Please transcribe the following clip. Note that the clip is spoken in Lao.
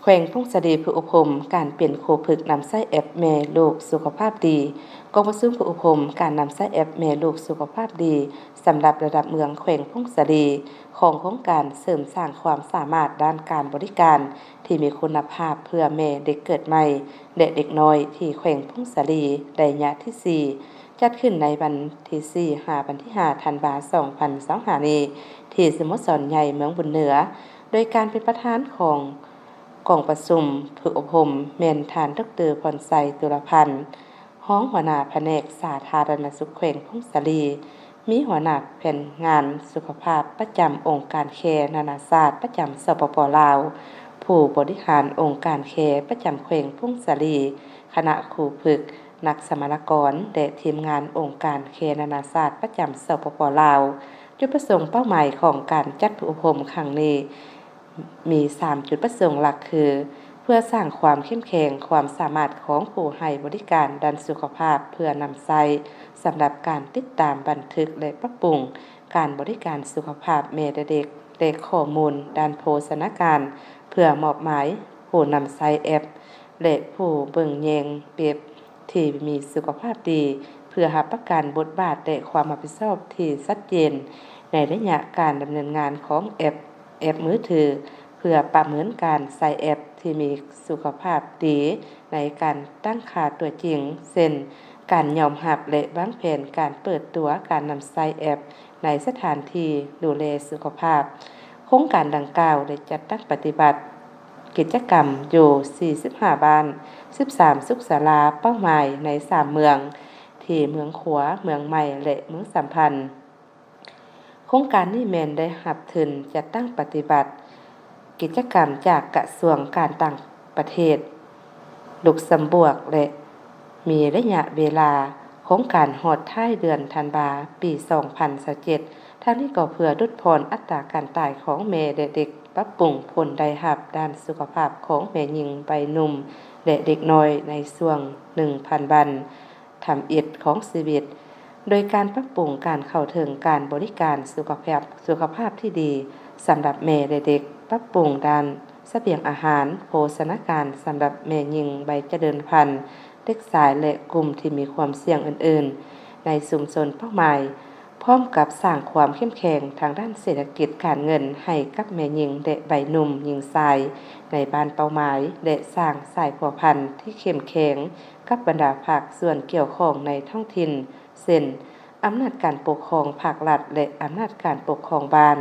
ແຂວງຜົ້ງສາລີ ຝຶກອົບຮົມການເປັນຄູຝຶກນຳໃຊ້ແອັບແມ່ລູກສຸຂະພາບດີ. ກອງປະຊຸມຝຶກອົບຮົມການນຳໃຊ້ແອັບແມ່ລູກສຸຂະພາບດີ ສຳລັບລະດັບເມືອງແຂວງຜົ້ງສາລີ ຂອງໂຄງການເສີມສ້າງຄວາມສາມາດດ້ານການບໍລິການທີ່ມີຄຸນນະພາບເພື່ອແມ່ເດັກເກີດໃໝ່ ແລະ ເດັກນ້ອຍທີ່ແຂວງຜົ້ງສາລີ ໄລຍະທີສີ່ ຈັດຂຶ້ນໃນວັນທີສີ່ ຫາວັນທີຫ້າ ທັນວາ ສອງພັນຊາວຫ້ານີ້ ທີ່ສະໂມສອນໃຫຍ່ເມືອງບຸນເໜືອ ໂດຍການເປັນປະທານຂອງກອງປະຊຸມຝຶກອົບຮົມແມ່ນທ່ານ ດອກເຕີ ພອນໄຊ ຕຸລະພັນ ຮອງຫົວໜ້າພະແນກສາທາລະນະສຸກແຂວງຜົ້ງສາລີ, ມີຫົວໜ້າແຜນງານສຸຂະພາບປະຈຳອົງການແຄນານາຊາດປະຈຳ ສປປ ລາວ, ຜູ້ບໍລິຫານອົງການແຄປະຈຳແຂວງຜົ້ງສາລີ, ຄະນະຄູຝຶກ, ນັກສຳມະນາກອນ ແລະ ທີມງານອົງການແຄນານາຊາດປະຈຳ ສປປ ລາວ. ຈຸດປະສົງເປົ້າໝາຍຂອງການຈັດຝຶກອົບຮົມຄັ້ງນີ້ ມີສາມຈຸດປະສົງຫຼັກຄື ເພື່ອສ້າງຄວາມເຂັ້ມແຂງຄວາມສາມາດຂອງຜູ້ໃຫ້ບໍລິການດ້ານສຸຂະພາບເພື່ອນຳໃຊ້ສຳລັບການຕິດຕາມ, ບັນທຶກ ແລະ ປັບປຸງການບໍລິການສຸຂະພາບແມ່ ແລະ ເດັກ ແລະ ຂໍ້ມູນດ້ານໂພຊະນາການ ເພື່ອມອບໝາຍຜູ້ນຳໃຊ້ແອັບ ແລະ ຜູ້ເບິ່ງແຍງເວັບ ທີ່ມີສຸຂະພາບດີ ເພື່ອຮັບປະກັນບົດບາດ ແລະ ຄວາມຮັບຜິດຊອບທີ່ຊັດເຈນໃນໄລຍະການດຳເນີນງານຂອງແອັບ, ແອັບມືຖື ເພື່ອປະເມີນການໃຊ້ແອັບທີ່ມີສຸຂະພາບດີໃນການຕັ້ງຄ່າຕົວຈິງ ເຊັ່ນ ການຍອມຮັບ ແລະ ວາງແຜນການເປີດຕົວການນຳໃຊ້ແອັບໃນສະຖານທີ່ດູແລສຸຂະພາບ. ໂຄງການດັ່ງກ່າວໄດ້ຈັດຕັ້ງປະຕິບັດ ກິດຈະກຳຢູ່ສີ່ສິບຫ້າບ້ານ, ສິບສາມສຸກສາລາເປົ້າໝາຍໃນສາມເມືອງ ທີ່ເມືອງຂວາ, ເມືອງໃໝ່ ແລະ ເມືອງສຳພັນ. ໂຄງການນີ້ແມ່ນໄດ້ຮັບທຶນຈັດຕັ້ງປະຕິບັດກິດຈະກຳຈາກກະຊວງການຕ່າງປະເທດ ລຸກຊຳບວກ ແລະ ມີໄລຍະເວລາໂຄງການຮອດທ້າຍເດືອນທັນວາ ປີສອງພັນຊາວເຈັດ. ທັງນີ້ກໍເພື່ອຫຼຸດຜ່ອນອັດຕາການຕາຍຂອງແມ່ ແລະ ເດັກ, ປັບປຸງຜົນໄດ້ຮັບດ້ານສຸຂະພາບຂອງແມ່ຍິງ, ໄວໜຸ່ມ ແລະ ເດັກນ້ອຍໃນຊ່ວງໜຶ່ງພັນວັນທຳອິດຂອງຊີວິດ ໂດຍການປັບປຸງການເຂົ້າເຖິງການບໍລິການສຸຂະພາບ, ສຸຂະພາບທີ່ດີສຳລັບແມ່ ແລະ ເດັກ, ປັບປຸງດ້ານສະບຽງອາຫານ, ໂພຊະນາການສຳລັບແມ່ຍິງໄວຈະເລີນພັນ, ເດັກຊາຍ ແລະ ກຸ່ມທີ່ມີຄວາມສ່ຽງອື່ນໆ ໃນຊຸມຊົນເປົ້າໝາຍ, ພ້ອມກັບສ້າງຄວາມເຂັ້ມແຂງທາງດ້ານເສດຖະກິດການເງິນໃຫ້ກັບແມ່ຍິງ ແລະ ໄວໜຸ່ມຍິງຊາຍໃນບ້ານເປົ້າໝາຍ ແລະ ສ້າງສາຍພົວພັນທີ່ເຂັ້ມແຂງກັບບັນດາພາກສ່ວນກ່ຽວຂ້ອງໃນທ້ອງຖິ່ນ ເຊັ່ນ ອຳນາດການປົກຄອງພາກລັດ ແລະ ອຳນາດການປົກຄອງບ້ານ.